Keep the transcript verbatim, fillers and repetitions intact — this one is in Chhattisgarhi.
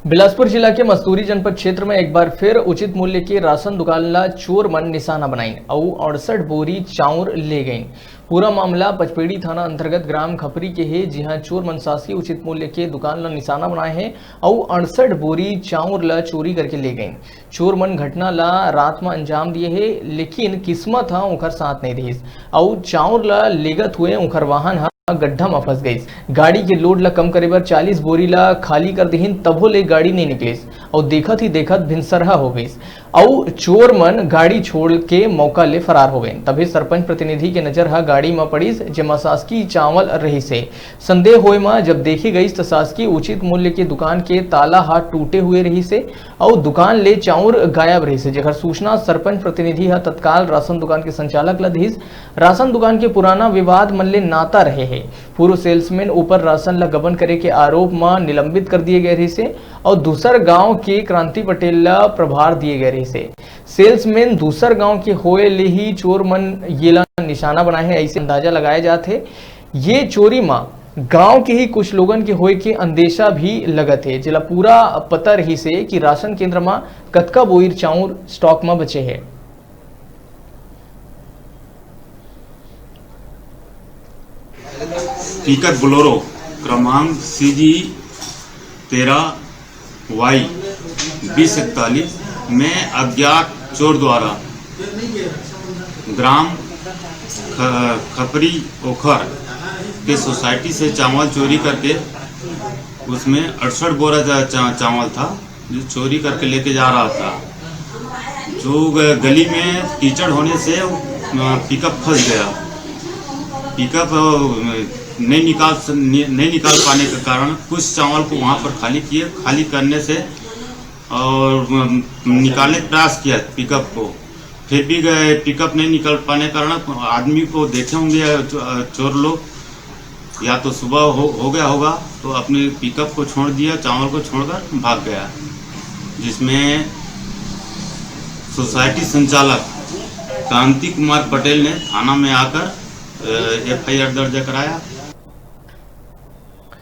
बिलासपुर जिला के मस्तूरी जनपद क्षेत्र में एक बार फिर उचित मूल्य के राशन दुकान ला चोर मन निशाना बनाइन अउ अड़सठ बोरी चाउर ले गइन। पूरा मामला पचपेड़ी थाना अंतर्गत ग्राम खपरी के हे, जिहां चोर मन शासकीय उचित मूल्य के दुकान ला निशाना बनाए हे अउ अड़सठ बोरी चाउर ला चोरी करके ले गइन। चोर मन घटना ला रात में अंजाम दिए हे, लेकिन किस्मत ह ओकर साथ नहीं दिस अउ चाउर ला लेगत हुए ओकर वाहन ह गड्ढा म फंस गइस। गाड़ी के लोड ला कम करे बर चालीस बोरी ला खाली कर दिहिन, तभो ले गाड़ी नहीं निकलिस अउ देखत ही देखत भिनसरहा हो गइस अउ चोर मन गाड़ी छोड़ के मौका ले फरार हो गइन। तभी सरपंच प्रतिनिधि के नजर ह गाड़ी म पड़िस, जेमा शासकीय चावल रहिस हे। संदेह होए म जब देखे गइस, त शासकीय उचित मूल्य के दुकान के ताला ह टूटे हुए रहिस हे अउ दुकान ले चाउर गायब रहिस हे, जेकर सूचना सरपंच प्रतिनिधि ह तत्काल राशन दुकान के संचालक ल दिस। राशन दुकान के पुराना विवाद मन ले नाता रहे हे। पूर्व सेल्समैन ऊपर राशन ल गबन करे के आरोप म निलंबित कर दिए गए रहिस हे अउ दूसर गांव के क्रांति पटेल ल प्रभार दिए गए रहिस हे। सेल्समैन दूसर गांव के होए ले ही चोर मन ये ला निशाना बनाए हे, ऐसे अंदाजा लगाया जात हे। ये चोरी म गांव के ही कुछ लोगन के होए के अंदेशा भी लगत हे, जेला पूरा पता रहिस हे कि राशन केंद्र म कतका बोइर चाउर स्टॉक म बचे हे। पिकअप बोलेरो क्रमांक सी जी तेरह वाई बीस इकतालीस में अज्ञात चोर द्वारा ग्राम ख- खपरी ओखर के सोसाइटी से चावल चोरी करके उसमें अड़सठ बोरा चा, चा, चावल था, जो चोरी करके लेके जा रहा था। जो ग- गली में कीचड़ होने से अ, पिकअप फंस गया। पिकअप अ, नहीं निकाल स- नि- नहीं निकाल पाने के कारण कुछ चावल को वहाँ पर खाली किए। खाली करने से और अ, निकालने का प्रयास किया पिकअप को, फिर भी गए, पिकअप नहीं निकल पाने के कारण आदमी को देखे होंगे चो- चोर लोग, या तो सुबह हो, हो गया होगा, तो अपने पिकअप को छोड़ दिया, चावल को छोड़कर भाग गया, जिसमें सोसाइटी संचालक क्रांति कुमार पटेल ने थाना में आकर एफ आई आर दर्ज कराया।